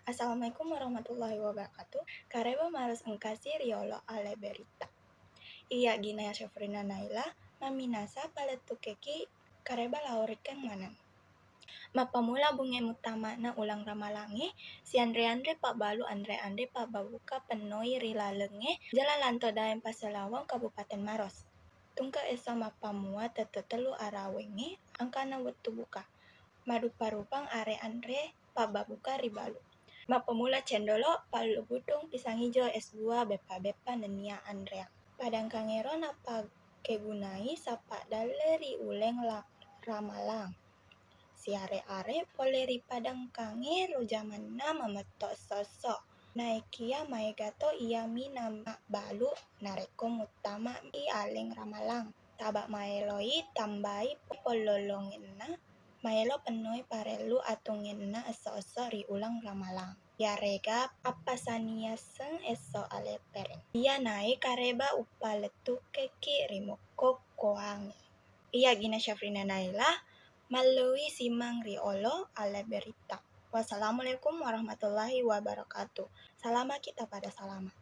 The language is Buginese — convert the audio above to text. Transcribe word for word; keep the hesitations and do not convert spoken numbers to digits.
Assalamualaikum warahmatullahi wabarakatuh. Kareba maros engkasi riolo ale berita. Iya gina Syafrina Naila, maminasa palettukeki kareba lao rikkeng maneng. Mappamula bunge muttama'na uleng ramalangnge, sianre-anre pabbalu anre-anre pabbabuka pennoi ri lalengnge, jala lanto Daeng Paselaweng Kabupaten Maros. Tungke esso mappamua tettu tellu arawengnge angkana wettu buka. Madupa-rupang are anre pabbabuka ri balu. Mappamula cendolo, pallu butung, pisang ijo, es buah, beppa-beppa nennia anreang. Padangkangngero nappa kegunai sappa dalle ri uleng la-, ramalang. Siare-are pole ri padangkangnge ro jamanna mametto esso-esso. Naekia maegato iyami namabbalu narekko muttama i aleng ramalang. Taba maeloi tambai pollolongenna, maelo pennoi parellu atungenna esso-esso ri uleng ramalang. Iyarega appasaniasseng esso alepereng. Iyanae kareba uppalettukekki ri mokko koangnge. Iya gina Syafrina Naila, mallui simang ri olo ale berita. Wassalamualaikum warahmatullahi wabarakatuh. Salamaki tapada salama.